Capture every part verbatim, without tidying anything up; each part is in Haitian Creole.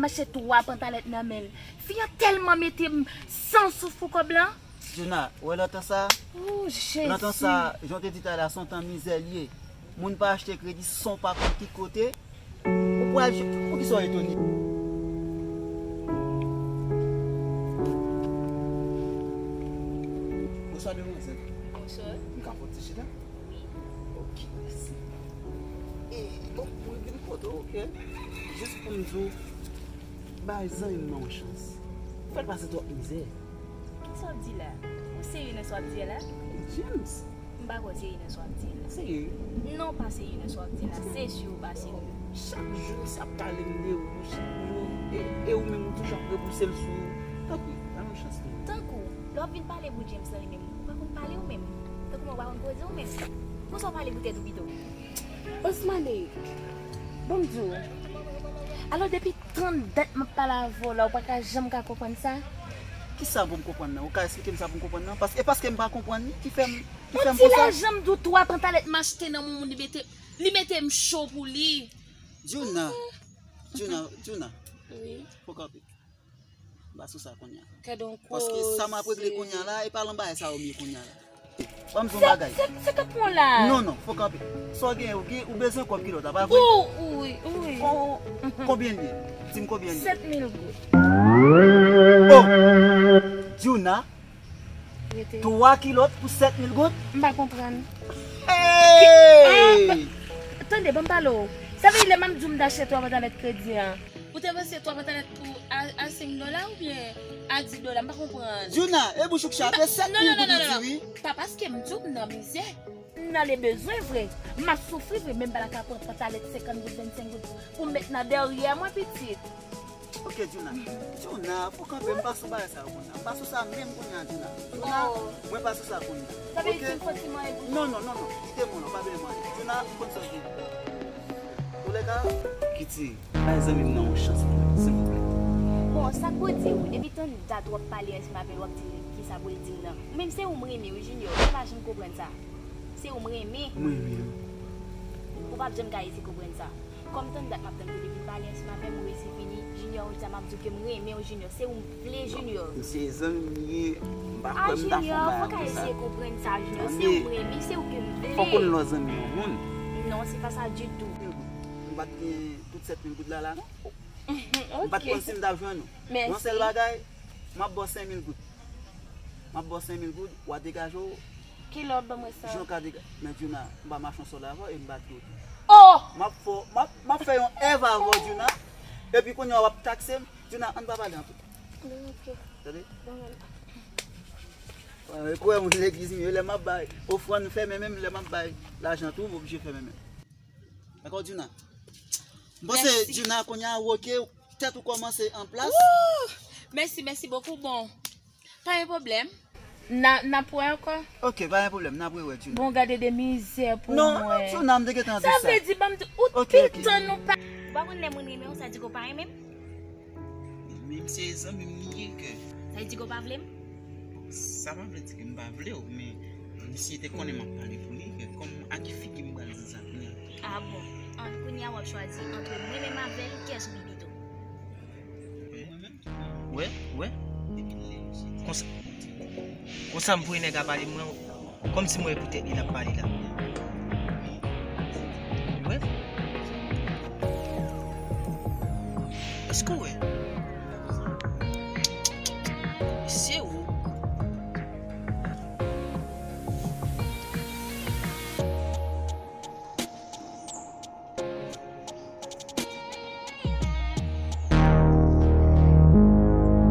Mache twa pantalèt nan men l. Fi an tèlman mete m san souf pou kòb lan. Djouna, wè lontan sa? Oh, Jezi. Lontan sa, jan w te di talè a, se yon tan mizè l ye. Moun pa achte kredi san w pa konn ki kote. Ou pral jwe, poukisa w etone? Bonswa, demwazèl. Bonswa. M ka fè yon ti chita? Wi. Ok, mèsi. E, bon, mwen vin kote w, ok? Jis pou m di w, bay zanmi m nan yon chans. Fè l pase twòp mizè. Kisa w ap di la? Ou serye nan sa w ap di a la? James. M pa kwè w serye nan sa w ap di a la. Serye? Non, w pa serye nan sa w ap di a la. Se si w pa serye. Chak jou misye ap pale m de ou, chak jou. E, e ou menm ou toujou ap repouse l sou. Tanpri, ba m yon chans non. Tankou, lè w ap vin pale pou James lan li menm, ou pa konn pale ou menm. Tankou mwen ou pa konn koze ou menm. Konsa w pale pou tèt ou pito. Osmane, bon m di w. Alò depi tann dat m ap pale avè w la, ou pa ka janm ka konprann sa? Kisa pou m konprann nan? Ou ka esplike m sa pou m konprann nan? Paske, e paske m pa konprann li ki fè m, ki fè m konsa? Yon ti lajan m di w twa pantalèt m achte nan moun, li mete, li mete m cho pou li. Djouna, Djouna, Djouna. Wi. Fò kanpe. M pa sou sa kounye a. Paske sa m ap regle kounye a la, e pa lan bagay sa yo m ye kounye a la. Ban m di w yon bagay. Se, se, se kat mwen la. Non, non, fò kanpe. Sa w gen, ou gen, ou bezwen kòb kilòt la, pa vre? Ou, wi, wi. Konbyen l ye? Di m konbyen l ye. Sèt mil goud. Oh! Djouna, twa kilòt pou sèt mil goud? M pa konprann. Hey! Tande, ban m pale w. Sa vle di lè m ap di w m t achte twa pantalèt kredi an, ou te panse twa pantalèt pou a, a senk dola oubyen a dis dola? M pa konprann. Djouna, e bouch ou k chape, sèt mil goud ou di wi. Pa paske m di w m nan mizè. M nan le bezwen vre. M ap soufri vre, men m pa ta ka pran pantalèt senkant goud, vennsenk goud pou m met nan dèyè mwen, pitit. Ok, Djouna. Djouna, fò kanpe, m pa sou bagay sa yo kounye a. M pa sou sa menm kounye a, Djouna. Djouna, mwen pa sou sa kounye a. Sa vle di m fè ti manyen pou nou? Non, non, non, non. Kite mwen non, pa bezwen manyen. Djouna, m konn sa w gen. Toulèka, Kitty, bay zanmi m nan yon chans pou mwen, silvouplè. Bon, sa k pou di w, depi tann dat w ap pale ansanm avè l, w ap di l kisa pou l di m nan. Ou menm se ou m renmen wi, Junior, ou pa janm konprann sa. Se ou m renmen. Mwen renmen. Ou p ap janm ka resi konprann sa. Kòm tann dat m ap tann pou li vin pale ansanm avè m, ou resi vini, Junior, ou di a m ap di w ke m renmen w, Junior. Se ou m vle, Junior. M se zanmi m ye, m pa kwè m ta fè yon bagay konsa. Junior, fò w ka eseye konprann sa, Junior. Se ou m renmen, se ou ke m vle. Fòk ou lòt zanmi yon moun. Non, se pa sa ditou. M pa t gen tout sèt mil goud la, la, non. M pa t konn si m t ap jwenn ou. Yon sèl bagay, m ap ba w senk mil goud. M ap ba w senk mil goud, w a degaje w. Kilè w ap ban mwen sa? Jan w ka dega-, men Djouna, m pa mache ansanm avè w e m pa di w tou. Oh! M ap fè, m ap, m ap fè yon èv avè w, Djouna. Epi kounye a w ap takse m. Djouna, ann pa pale anpil. Bon, ok. Tande? Bon, men. Kwè moun legliz m yo, lè m ap bay ofrann, fèmen men m, lè m ap bay lajan tou, m oblije fèmen men m. Dakò, Djouna? M panse Djouna kounye a woke, tèt ou kòmanse an plas. Wouh! Mèsi, mèsi bokou. Bon, pa gen pwoblèm. N a, n ap wè ankò. Ok, pa gen pwoblèm, n ap rewè, Djouna. Bon, gade de mizè pou mwen. Non, Djouna, m te gentan di sa. Sa vle di, ban m di, ou pi tann ou pa. Ou pa konn lè moun renmen w, sa di ke w pa renmen m? Men misye zanmi m li ye kè. Sa vle di ke w pa vle m? Sa pa vle di ke m pa vle w, men misye te konnen m ap pale pou li, kè kòm a ki figi m pral di sa kounye a? Ah bon. Ant kounye a w ap chwazi ant mwen menm avè l, kiyès ou pi pito? Wè, wè. Konsa, konsa m voye nèg a pale mwen, kòmsi m wè poutèt li l ap pale la. Wè. Èske w wè? Se ou.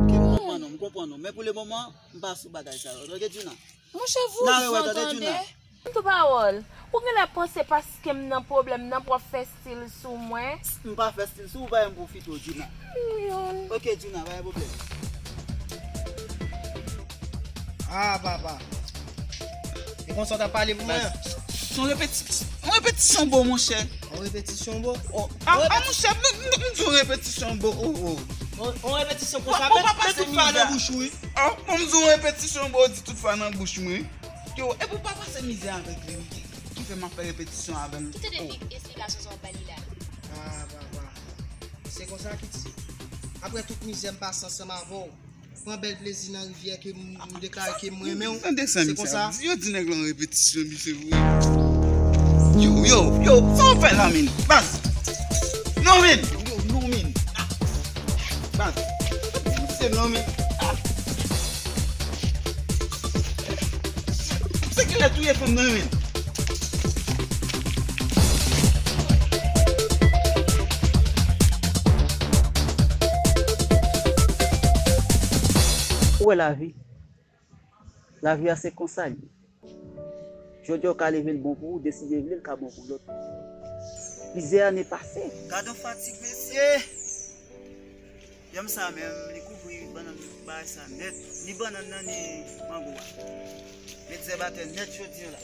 Ok, m konprann ou, m konprann ou. Men pou le moman, m pa sou bagay sa yo. Tande, Djouna. Monchè, vouzan, tande. Ban m di w pawòl. Ou genlè panse paske m nan pwoblèm nan pou w ap fè stil sou mwen. M pa fè stil sou ou, pa janm pwofite w, Djouna. Ok, Djouna, pa gen pwoblèm. Ah, papa. E konsa w t ap pale pou mwen? Se yon repeti-, yon repetisyon bo, monchè. Yon repetisyon bo? Oh, ah, ah, monchè, m, m, m di yon repetisyon bo, oh, oh. Yon, yon repetisyon konsa, ou pa pase tout fwa nan bouch ou, wi. Ah, bon, m di yon repetisyon bo, ou di tout fwa nan bouch mwen. Yo, epi w pa pase mizè avèk li, wi, ki, ki fè m ap fè repetisyon avè l. Kite de li, esplikasyon sa w ap ba li la. Ah, papa. Se konsa, Kitty. Apre tout mizè m pase ansanm avè w, pran bèl plezi nan rivyè ke m, m deklare ke m renmen w. Tande sa misye ap di. Yo di nèg lan repetisyon, misye vre. Yo, yo, yo, sa w fè la, min? Baz. Non, min. Yo, non, min. Baz. Se non, min. Se ki lè touye fanm nan, min. Ou wè lavi? Lavi a se konsa l ye. Jodi a w ka leve l bon pou ou, demen si Dye vle l ka bon pou lòt. Plizyè ane pase. Gad yon fatig, mesye! Yanm sa menm, li kouvri bannann bagay sa nèt. Ni bannann nan, ni mango a. Met zèb atè nèt jodi a la.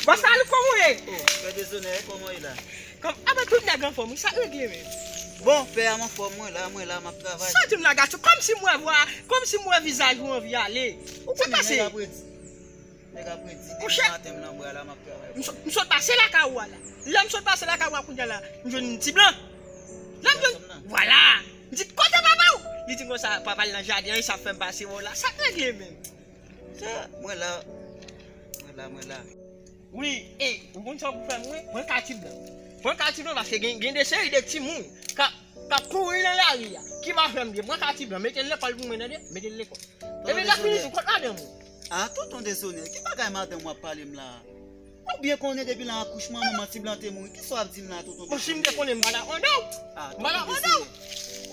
Bòs Malouk, kòman w ye? Oh, pè Dezonè, kòman w ye la? Kòm, a, men tout nèg anfòm, wi, sa k regle menm? Bon, pè a m anfòm, mwen la, mwen la, m ap travay. Sa w di m la, gason? Kòmsi m wè vwa, kòmsi m wè vizaj ou anvi ale. Sa k pase? Nèg ap redi. Nèg ap redi depi maten m nan bwa la, m ap travay. M sot, m sot pase lakay ou a la. Lè m sot pase lakay ou a kounye a la, m jwenn yon ti blan. Lè m jwenn, vwala. M di, "Kote papa w?" Li di konsa, "Papa l nan jaden an, li sa fè m pase wè w la." Sa k regle menm? Sa, mwen la. Mwen la, mwen la. Wi, e, ou konn sa w pou fè mwen? Pran ka ti blan. Pran ka ti blan paske gen, gen de seri de timoun k ap, k ap kouri nan lari a, ki pa fè m byen. Pran ka ti blan, mete l lekòl pou mwen, tande? Mete l lekòl. Epi l ap vini sou kont madanm ou. Ah, tonton Dezonè, ki bagay madanm w ap pale m la? Ou byen konnen depi nan akouchman manman ti blan te mouri. Kisa w ap di m la, tonton Dezonè? Bon, si m te konnen, m pa t ap mande w. Ah, tonton Dezonè.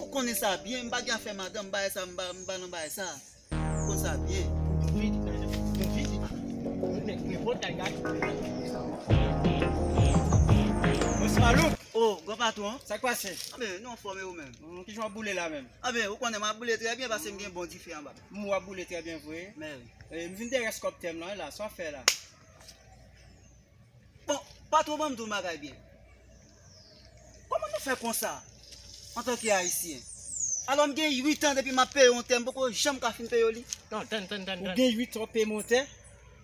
Ou konnen sa byen, m pa gen afè madanm, bagay sa, m pa, m pa nan bagay sa. Ou konn sa byen. Yon vit, yon vit. Yon nèg, yon vòt kay gade. Bòs Malouk. Oh, gran patwon. Sa k pase? Anben, nou anfòm e ou menm? Hmm, kijan w ap boule la menm? Anben, ou konnen m ap boule trè byen paske m gen bon dife anba. M wè w ap boule trè byen vre. Men wi. E, m vin dèyè rès kòb tè m lan la, sa w ap fè la? Bon, patwon, ban m di w yon bagay byen. Kòman nou fè konsa, antanke Ayisyen? Alò, m gen uit an depi m ap peye yon tè, m poko janm ka fin peye w li. Non, tann, tann, tann, tann. Ou gen uit an w ap peye m yon tè?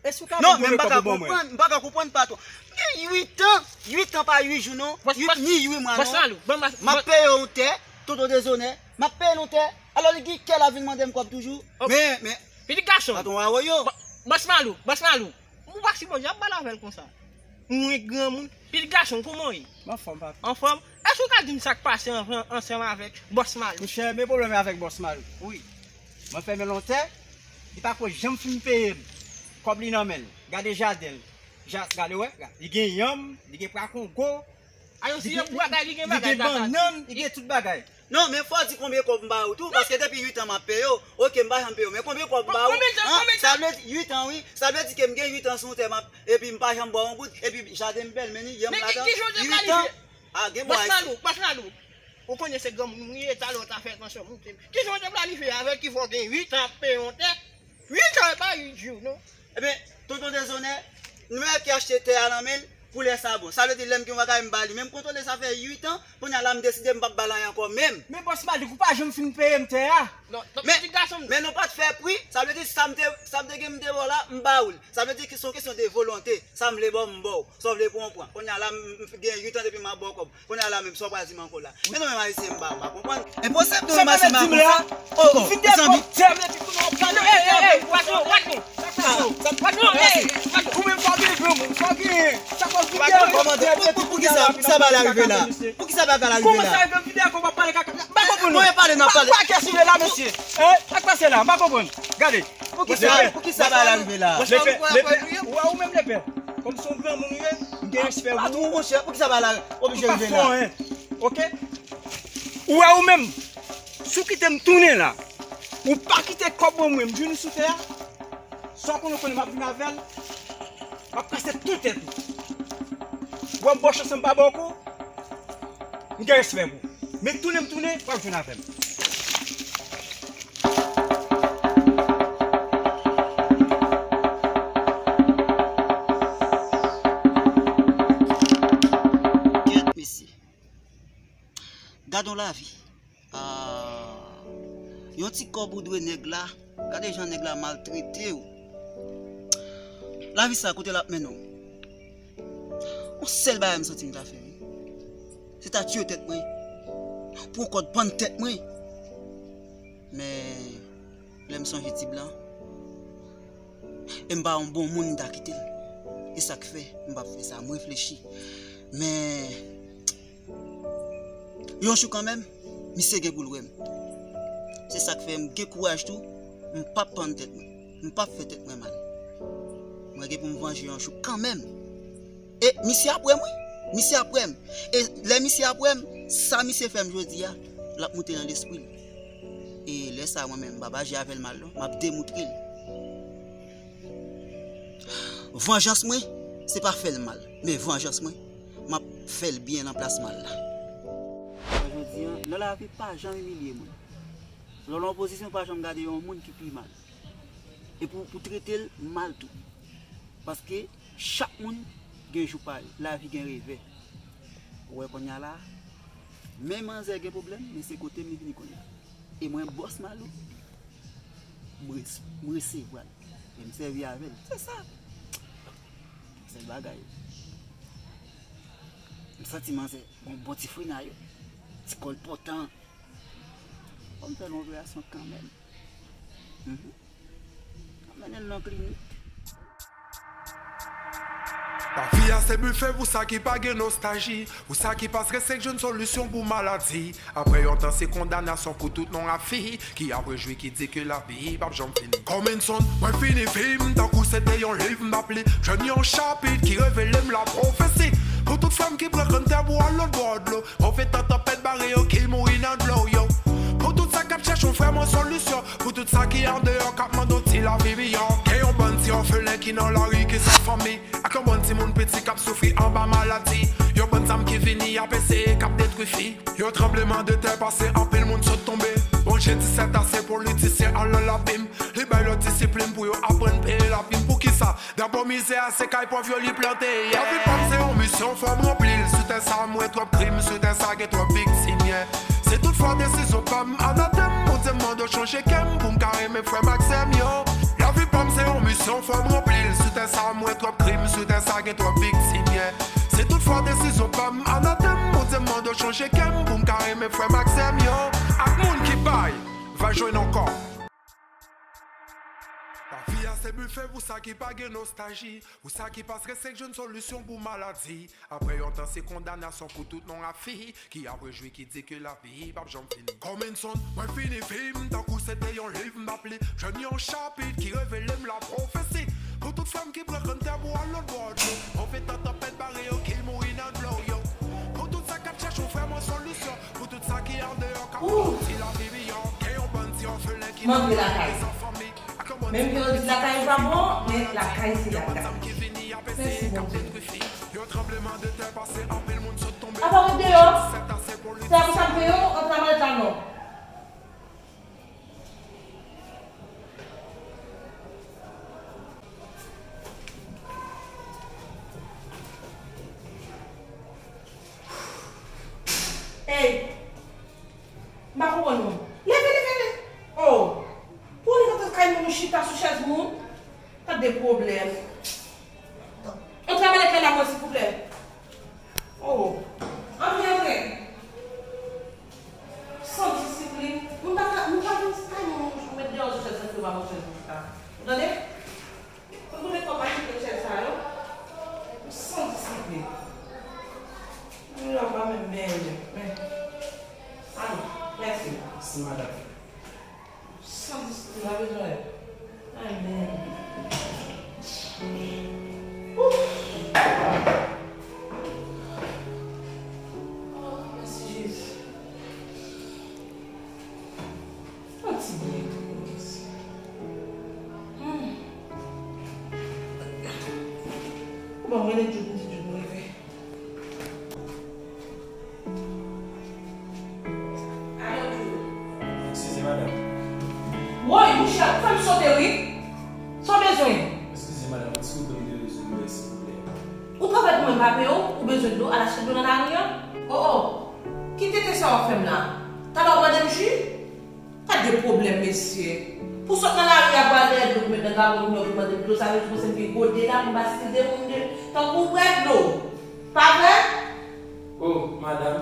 Èske w ka voye kòb ou ban mwen? Non, men m pa ka konprann, m pa ka konprann, patwon. M gen uit an, uit an pa uit jou, non. Bòs, uit, bòs, ni uit mwa, non. Bòs Malouk, ban m, ban m. M ap peye yon tè, tonton Dezonè, m ap peye l yon tè. Alò, li gen kè l ap vin mande m kòb toujou. Oh. Men, men. Pitit gason. Patwon a woyo. Bò-, Bòs Malouk, Bòs Malouk. Ou pa sipoze ap pale avè l konsa. Mwen granmoun. Pitit gason, kòman w ye? M anfòm, papi. Anfòm? Èske w ka di m sa k pase an-, ansanm avèk Bòs Malouk? Monchè, men pwoblèm avèk Bòs Malouk. Wi. Mwen fè men lontan, li pa ko janm fin peye m kòb li nan men l. Gade jaden l. Ja-, gade, wè, gade. Li gen yanm, li gen pwa kongo. Ayo, si li gen, li gen bannann, li gen tout bagay. Non, men fò w di konbyen kòb m ba ou tou, paske depi uit an m ap peye w. Oke, m pa janm peye w, men konbyen kòb m ba ou? Konbyen tan, konbyen tan? Sa vle di uit an, wi. Sa vle di ke m gen uit an sou tè m ap, epi m pa janm ba w yon goud, epi jaden m bèl, men ni yanm ladan. Uit an. Ah, gen bwa isi. Bòs Malouk, Bòs Malouk. Ou konnen se granmoun m ye, talè w ta fè atansyon, moute m. Kijan w te planifye avèk ki fè w gen uit an ap peye yon tè? Uit an, e pa uit jou, non. Ebyen, tonton Dezonè, nou menm ki achte tè a nan men l, pou lè sa bon. Sa vle di lè m gen yon bagay m ba li. Men m kontwole sa fè uit an, kounye a la m deside m p ap ba l anyen ankò menm. Men Bòs Malouk, ou pa janm fin peye m tè a. Non, non, men, pitit gason m. Men nou pa t fè pri, sa vle di sa m te, sa m te gen m te ba w la, m ba ou l. Sa vle di ki se yon kesyon de volonte. Sa m vle ba w, m ba w. Sa w vle pran, w pran. Kounye a la, m, m gen uit an depi m ap ba w kòb. Kounye a la menm, sa w pral di m ankò la? Men nou menm Ayisyen, m pa, m pa konprann. Enposib nou renmase m a konsa. Oh, oh, mezanmi. Ey, ey, ey, patwon, patwon. Patwon, ey, patwon. Ou menm, sa w gen granmoun, sa w gen. Sa w gen. Kòman, pou, pou, poukisa, poukisa bagay la rive la? Poukisa bagay la rive la? Kòman sa rive vide a kòb ap pale kaka? M pa konprann. Mwen pale, n ap pale. Sa k pase la, mesye? Hein? Sa k pase la? M pa konprann. Gade. Poukisa, poukisa bagay la rive la? Lepè, lepè, ou wè ou menm lepè. Kòm se yon granmoun ou ye, m gen respè pou ou. Patwon, monchè, poukisa bagay la oblije rive la? M pa fè anyen, oke? Ou wè ou menm, si w kite m tounen la, ou pa kite kòb ban mwen, m vini sou tè a, sa w konnen, konnen m ap vin avè l, m ap kase tout tèt ou. Ou wè m ba w chans, m pa ba w kou, m gen respè pou ou. Men tounen m tounen, w ap jwenn avè m. Kèt, mesye. Gad yon lavi. Ah, yon ti kòb ou dwe nèg la. Gade jan nèg la maltrete w. Lavi sa, kote l ap mennen w? Yon sèl bagay m santi m ta fè, wi. Se ta tiye tèt mwen. pou kòd pann tèt mwen. Men, lè m sonje ti blan, e m pa yon bon moun, m ta kite l. E sa k fè m p ap fè sa, m reflechi. Men, yon jou kanmenm, misye gen pou l wè m. Se sa k fè m gen kouraj tou, m p ap pann tèt mwen. M p ap fè tèt mwen mal. Mwen gen pou m vanje yon jou kanmenm. E misye ap wè m, wi. Misye ap wè m. E lè misye ap wè m, sa misye fè m jodi a, l ap moute nan lespri l. E lè sa a, mwen menm, m p ap aji avè l mal, non. M ap demoutre l. Vanjans mwen, se pa fè l mal. Men vanjans mwen, m ap fè l byen nan plas mal la. Jodi a, lè lavi pa janm imilye moun. Lè w nan opozisyon, pa janm gade yon moun ki pi mal. E pou, pou trete l mal tou. Paske chak moun gen jou pa yo. Lavi gen revè. Ou wè kounye a la, men manzè gen pwoblèm, men se kote m li vini kounye a. E mwen, bòs Malou, m res-, m resevwa l. E m sèvi avè l. Se sa. Sèl bagay. M santi manzè gon bon ti frena yo. Ti kò l pòtan. Fò m fè l yon operasyon kanmenm. Mhm. Ann mennen l nan klinik. Lavi a se bife pou sa ki pa gen nostalji, pou sa ki pa strese k jwenn solisyon pou maladi. Apre yon tan, se kondanasyon pou tout non a fi ki ap rejwi, ki di ke lavi p ap janm fini. Kòm Enson, mwen fini vi m tankou se te yon liv m ap li. Jwenn yon chapit ki revele m lapwofesi. Pou tout frè m ki pran kanntè pou al lòt bò dlo. Pwofeta tanpèt bare yo ki mouri nan dlo yo. Pou tout sa k ap chèche yon frè mwen solisyon. Pou tout sa ki andeyò k ap mande yon ti lavi miyò. Gen yon bann ti òfelen ki nan lari ki san fanmi. Ak yon bann timoun piti k ap soufri anba maladi. Yon bann zam ki vini ap eseye k ap detwi fi. Yon tranblemanntè pase, anpil moun sot tonbe. Bondye di sètase politisyen al nan labim. Li bay lòt disiplin pou yo aprann peye laprim. Poukisa? Dabò mizè a se kay pòv yo li plante, yeah. Lavi pa m se yon misyon, fò m ranpli l. Sou tè sa, m wè twòp krim, sou tè sa, gen twòp viktim, yeah. Se tout fwa desizyon pa m anatèm, Bondye m mande w chanje kè m pou m ka renmen frè m ak sè m yo. Lavi pa m se yon misyon, fò m ranpli l. Sou tè sa, m wè twòp krim, sou tè sa, gen twòp viktim, yeah. Se tout fwa desizyon pa m anatèm, Bondye m mande w chanje kè m pou m ka renmen frè m ak sè m yo. Ak moun ki bay, va jwenn ankò. Lavi a se bife pou sa ki pa gen nostalji, pou sa ki pa strese k jwenn solisyon pou maladi. Apre yon tan, se kondanasyon pou tout non a fi ki ap rejwi, ki di ke lavi p ap janm fini. Kòm Enson, mwen fini vi m tankou se te yon liv m ap li. Jwenn yon chapit ki revele m lapwofesi. Pou tout frè m ki pran kanntè pou al lòt bò dlo. Pwofeta tanpèt bare yo ki mouri nan dlo yo. Pou tout sa k ap chèche yon frè mwen solisyon. Pou tout sa ki andeyò k ap pran ti lavi miyò. Gen yon bann ti òfelen ki nan fanmi. Ak yon bann ti òfelen ki vini ap eseye k ap detwi fi. Yon tranblemanntè pase, anpil moun sot tonbe. Apa w ret deyò? Se a pou sa m peye w, antre nan malèt la non. Ey! M pa konprann ou. Leve, leve, leve! Oh! Pou w antre kay moun, ou chita sou chèz moun? Gad de pwoblèm. Antre malèt la la mwen, silvouplè. Oh! Antre, antre! San disiplin. Moun pa ka, moun pa vin kay moun, ou met deyò sou chèz, santi yo pa bon chèz pou chita. Ou tande? Pou kote kòb ak tout chèz sa yo, ou san disiplin. Moun yo pa menm benyen, men. Alo, mèsi. Mèsi, madanm. San disiplin, pa bezwen. Ay, men. Ouf! Oh, mèsi, Jezi. Yon ti byen tou, mèsi. Hmm. Bon, mwen, lè Djoud, m di Djoud, mwen rive. Alo, Djoud. Eskize, madanm. Woy, mouche a, ou fè m sote, wi. Sa w bezwen? Eskize, madanm, èske w pè m te rezoud lè, silvouplè? Ou travay pou mwen, m pa peye w, ou bezwen dlo, al achte dlo nan lari a. Oh, oh. Ki tenten sa w ap fè m la? Talè w mande m ji? Gad de pwoblèm, mesye. Pou sot nan lari a, pou al dèyè dlo, pou met nan gabon moun yo, pou mande dlo, sa vle di ou panse m gen gode la, pou m ba stil de moun de, tankou w bwè dlo. Pa vre? Oh, madanm,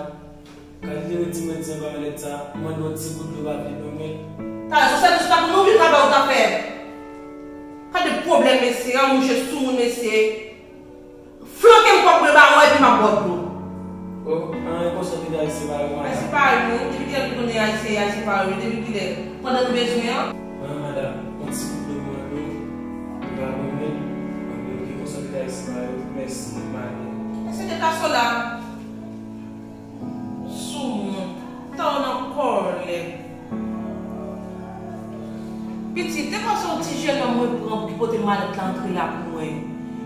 kalite Di mwen, di anba malèt sa, mande yon ti gout dlo pa vle non, men. Talè, se sèvis la pou nou vin travay ou ta fè. Gade pwoblèm mesye, an mouche soumoun mesye. Flanke m kòb mwen ba ou epi m ap ba w dlo. Oh, an, e konsa w te di Ayisyen pa yo, madanm. Ayisyen pa yo, depi kilè nou konnen Ayisyen, Ayisyen pa yo, depi kilè? Pandan nou bezwen an? An, madanm, yon ti gout dlo mwen dlo, ou pa renmen, mande, ok, konsa w te di Ayisyen pa yo, mèsi, madanm. Mèsi de kaso la. Soumoun, tan w nan kòlè. Pitit, te panse yon ti jenòm mwen pran pou ki pote malèt la antre la pou mwen.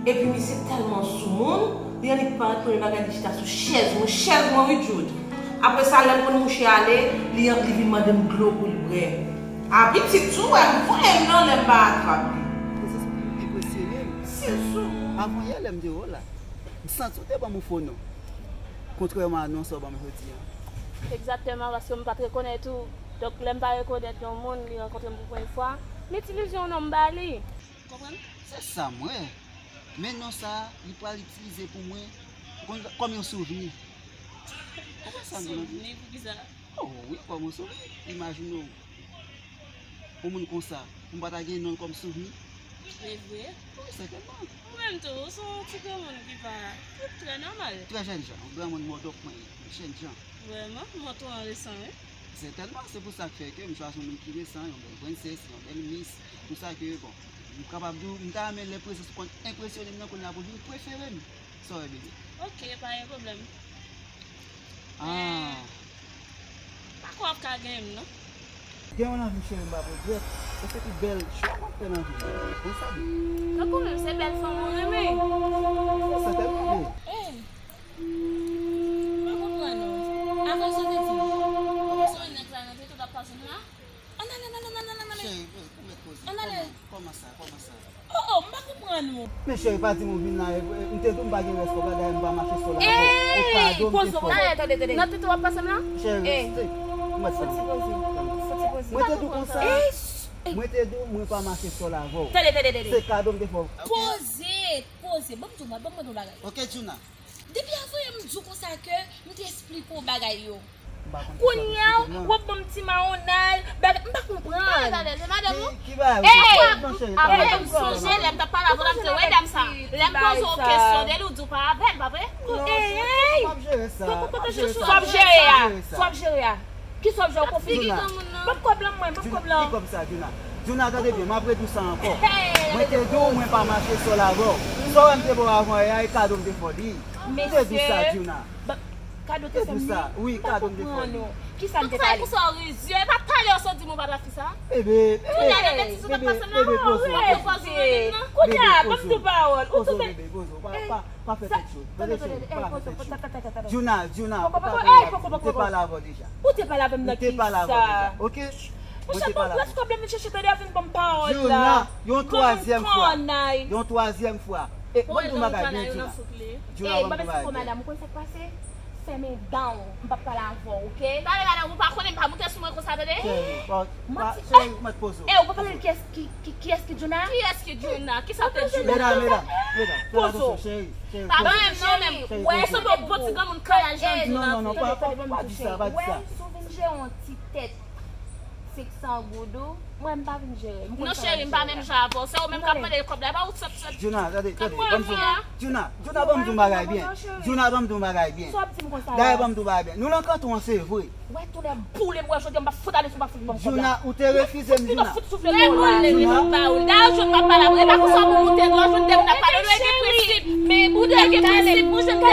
Epi misye tèlman soumoun, li annik parèt premye bagay li chita sou chèz mwen, chèz mwen wi Jude. Apre sa, lè m konn mouche ale, li, li vin mande m dlo pou l bwè. A pitit, tou wè, m voye l nan lè m pa atrap li. Prezans ou enpresyone m. Si, soumoun. Avan yè lè m te wè w la. M santi w te ban m yon fo non. Kontrèman a non sa w ban m jodi a. Egzakteman, paske m pa t rekonèt ou. Donk, lè m pa rekonèt yon moun, li rankontre m pou premye fwa, m itilize yon non m ba li. Konprann? Se sa m wè. Men non sa a, li pral itilize pou mwen, ou konn, kòm yon souvni. Konprann sa m di w? Souvni, poukisa? Oh, wi, kòm yon souvni. Imajine w. Yon moun konsa, pou m pa ta gen non l kòm souvni? E vre? Wi, sètènman. Ou menm tou, ou se yon ti granmoun ki pa, ki trè nòmal. Trè jènjan, yon granmoun mòdòk mwen ye, jènjan. Vrèman, mòd ou an resan, wi. Sètènman, se pou sa k fè ke m chwazi yon moun ki resan, yon bèl prensès, yon bèl mis, pou sa ke, bon, m kapab di w, m ta renmen lè prezans ou konn enpresyone m nan, kounye a pou l vin prefere m. Sa w wè, bebe? Ok, pa gen pwoblèm. Ah. Men, m pa kwè w ap ka genyen m, non. Gen yon lanvi cheri m pa regrèt. E se pi bèl chwa m ap fè nan vi m. Ou sabi. Tankou menm se bèl fanm ou renmen. Sa tèlman bèl. Ey! M pa konprann ou. Avan w sot eti. Ou pa sot nèg la nan tete w t ap pase m la? Ann ale, ann ale, ann ale, ann ale, ann ale. Cheri, pou mèt koze. Ann ale. Kòman, kòman sa, kòman sa? Oh, oh, m pa konprann ou. Men cheri, pa di m ou vin la, e, e, m te di w m pa gen rès kòb la, dayè m pa mache sòl avè w. E kado m te fè w. Tande, tande, tande. Nan tete w ap pase m la? Cheri, rete. Ou mèt tann. Soti poze. Soti poze. Mwen te di w konsa. Mwen te di w mwen pa mache sòl avè w. Tande, tande, tande. Se kado m te fè w. Poze, poze. Ban m di w, ban m mande w bagay. Ok, Djouna. Depi avan yè m di w konsa ke m te esplike w bagay yo. Kounye a, w ap ban m ti mawonnay, bagay, m pa konprann. Tande, tande, se madanm ou? Ki, ki bagay? Ey! Apre, m sonje lè m t ap pale avè w la, m te wè dam sa. Lè m poze w kesyon de li, ou di w pa avè l, pa vre? Ey! Sa w ap jere a? Sa w ap jere a? Kisa w ap jere? Ou konfime? Ban m kòb la mwen, ban m kòb la. Ki kòb sa, Djouna? Djouna, tande byen, m ap redi w sa ankò. Mwen te di w mwen pa mache sòl avè w. Sa w wè m te ba w avan yè a, e kado m te fè w li. M te di w sa, Djouna. Kado te fè m li? Wi, kado m te fè w li. Kisa m te pale? Poukisa w rizye? E pa talè w sot di m ou pa ta fi sa? Bebe, bebe, bebe, poze w. Kounye a, ban m di w pawòl. Ou tou bebe, poze w. Pa, pa, pa fè tèt cho. Tande, tande, tande. Ey, poze w. Djouna, Djouna, ou pa vle, m te pale avè w deja. Ou te pale avè m nan kisa? M te pale avè w deja, ok? Monchè, pran plas kòb la, vin chèche, tande, a vin ban m pawòl la. Djouna, yon twazyèm fwa. Yon twazyèm fwa. E, ban m di w bagay byen, Djouna. Djouna, ban m di w bagay byen. Ey, m pa mèsi pou madanm, ou konn sa k pase? Fèmen dan w, m p ap pale avè w, ok? Tande, madanm, ou pa konnen m pa moute sou mwen konsa, tande? Cheri, pa, pa, cheri, ou mèt poze w. Ey, ou pa pale de kiyès ki, ki, kiyès ki Djouna? Kiyès ki Djouna? Kisa te Djouna? Medam, medam, medam, fè atansyon, cheri, cheri, poze w. Pa ban m non, men, wè, sanble yon bon ti granmoun kayaj jan Djouna. Non, non, non, pa, pa, pa di sa, pa di sa. Wè, si w vin jere yon ti tèt senk san goud ou, mwen m pa vin jere. Non, cheri, m pa menm jan avè w. Se ou menm k ap mande kòb la, e pa ou t sot sot. Djouna, tande, tande, ban m di w. Djouna, Djouna, ban m di w bagay byen. Djouna, ban m di w bagay byen. Dayè, ban m di w bagay byen. Nou nan kanton an, se vre. Wè, tou lè boule m wè jodi a, m pa fout ale sou pa fout ban m kòb la. Djouna, ou te refize m, Djouna. Djouna, fout soufle dlo la. Dayè, ou jwenn papa ou. Dayè, ou jwenn papa la. E pa konsa pou moute dlo, jwenn te vin ap pale, nou gen prensip. Men ou gen prensip, ou jwenn te